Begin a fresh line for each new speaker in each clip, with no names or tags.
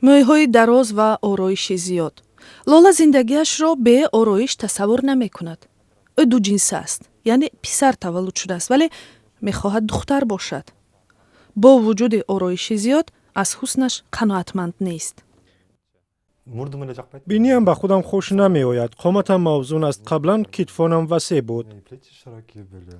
Мӯйҳои дароз ва ороиши зиёд. Лола зиндагиашро бе ороиш тасаввур намекунад. Ӯ дуҷинса аст, яъне писар таваллуд шудааст, вале мехоҳад духтар бошад. Бо вуҷуди ороиши зиёд аз ҳуснаш қаноатманд нест.
Мурдум эле жакпайт.
Биниам ба худам хуш намеояд. Қоматам мавзун аст, қаблан китфонам васеъ буд.
Плечи широкие были.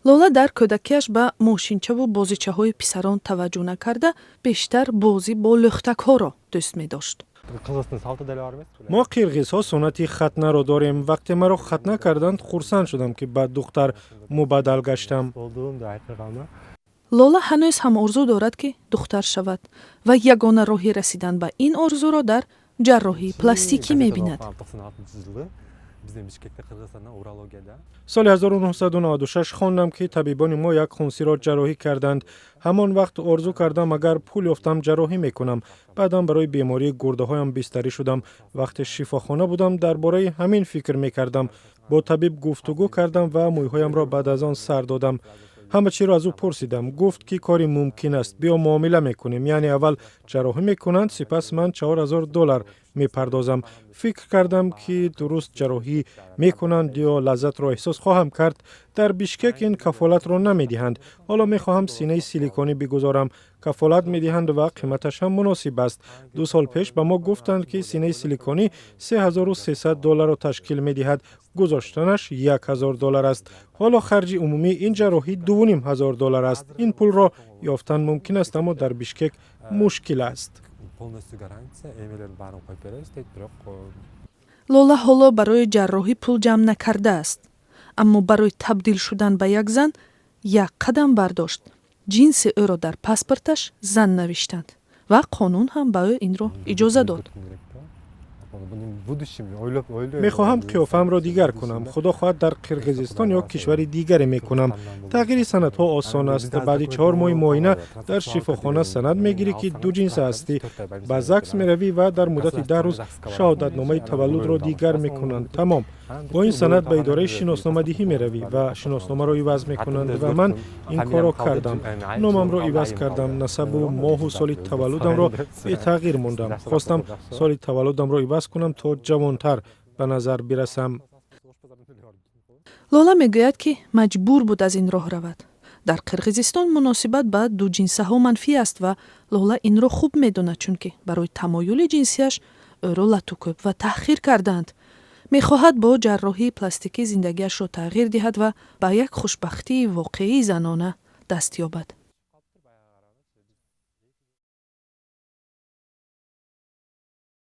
Лола дар кӯдакиаш ба мошинчаву бозичаҳои писарон таваҷҷӯҳ накарда, бештар бозӣ бо лӯхтакҳоро дӯст медошт.
Кыргыздын салты деле бар эмес беле?
Мо, қирғизҳо, суннати хатнаро дорем. Вақте маро хатна карданд, хурсанд шудам, ки ба духтар мубаддал гаштам.
Болдум деп айтып да.
Лола ҳанӯз ҳам орзу дорад, ки духтар шавад, ва ягона роҳи расидан ба ин орзуро дар ҷарроҳии пластикӣ мебинад.
96-жылы биздин Бишкекте, Кыргызстанда, урологияда.
Соли 1996 хондам, ки табибони мо як хунсиро ҷарроҳӣ карданд. Ҳамон вақт орзу кардам, агар пул ёфтам, ҷарроҳӣ мекунам. Баъдан барои бемории гурдаҳоям бистарӣ шудам. Вақте шифохона будам, дар бораи ҳамин фикр мекардам. Бо табиб гуфтугӯ кардам ва мӯйҳоямро баъд аз он сар додам. Ҳама чиро аз ӯ пурсидам. Гуфт, ки кори мумкин аст, биё, муомила мекунем, яъне аввал ҷарроҳӣ мекунанд, сипас ман 4000 доллар мепардозам. Фикр кардам, ки дуруст ҷарроҳӣ мекунанд ё лаззатро эҳсос хоҳам кард. Дар Бишкек ин кафолатро намедиҳанд. Ҳоло мехоҳам синаи силиконӣ бигузорам. Кафолат медиҳанд ва қиматаш ҳам муносиб аст. 2 сол пеш ба мо гуфтанд, ки синаи силиконӣ 3300 долларро ташкил медиҳад, гузоштанаш 1000 доллар аст. Ҳоло харҷи умумии ин ҷарроҳӣ 2500 доллар аст. Ин пулро ёфтан мумкин аст, аммо дар Бишкек мушкил аст.
Полностью гарантия, эмелердин баарын коюп беребиз дейт, бирок
Лола ҳоло барои ҷарроҳӣ пул ҷамъ накардааст, аммо барои табдил шудан ба як зан як қадам бардошт. Ҷинси ӯро дар паспорташ зан навиштанд ва қонун ҳам ба ӯ инро иҷоза дод.
В будущем ойлоп ойлойм.
Мехоҳам қиёфаамро дигар кунам. Худо хоҳад, дар Қирғизистон ё кишвари дигаре мекунам. Тағйири санадҳо осон аст. Баъди 4 моҳи муоина дар шифохона санад мегирӣ, ки дуҷинса ҳастӣ. Ба ЗАГС меравӣ ва дар муддати 10 рӯз шаҳодатномаи таваллудро дигар мекунанд. Тамом. Бо ин санад ба идораи шиносномадиҳӣ меравӣ ва шиносномаро иваз мекунанд. Ва ман ин корро кардам, номамро иваз кардам, насабу моҳу соли таваллудамро бетағйир мондам. Хостам соли таваллудамро иваз кунам, то ҷавонтар ба назар бирасам.
Лола мегӯяд, ки маҷбур буд аз ин роҳ равад. Дар Қирғизистон муносибат ба дуҷинсаҳо манфӣ аст ва Лола инро хуб медонад, чунки барои тамоюли ҷинсияш ӯро латукӯб ва таҳқир кардаанд. Мехоҳад бо ҷарроҳии пластикӣ зиндагиашро тағйир диҳад ва ба як хушбахтии воқеии занона даст ёбад.